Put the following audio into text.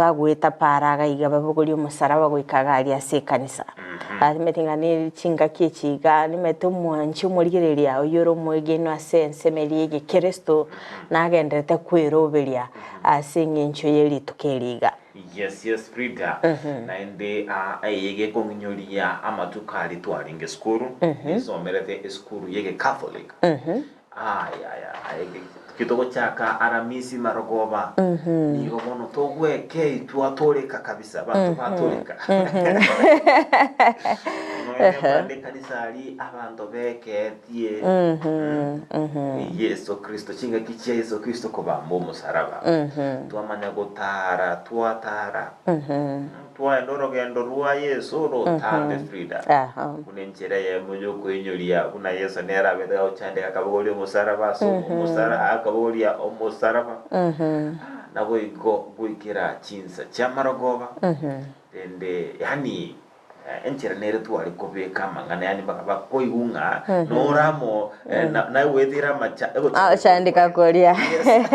Bagoeta para iga iga babogorie omosaraba goika iga aria ase ekanisa. Nimanyete ng'a ne chingaki echi iga nimanyete omwanchi omorigereria oyio ore omwegenwa ase ensemo eria ya egekeresto nagenderete kweroberia ase eng'encho ye rituko eri iga. Yes yes Frida, naende eye gekong'inyoria amatuko aria twarenge esukuru, nisomerete esukuru ya egecatholic. Ayaya, ki togochaka Aramisi marogoba, nigo bono togwekei twatoreka kabisa, abanto batoreka. Nonya korende ekanisa aria abanto bekeetie Yeso Kristo, chingaki chia Yeso Kristo kobamba omosaraba, twamanya gotara, twatara. Twaenda orogendo rwa Yeso rotambe Frida, buna enchera eyemo y'okoinyoria buna Yeso nere abete gagochandeka akabogoria omosaraba ase omosara akabogoria omosaraba, naboigo goikera chinsa chi'amarogoba, rende yaani enchera nere tware kobeka amang'ana yaani mpaka bakoigwa ng'a nore amo naye goetera amacha Ochandeka koria. Yes.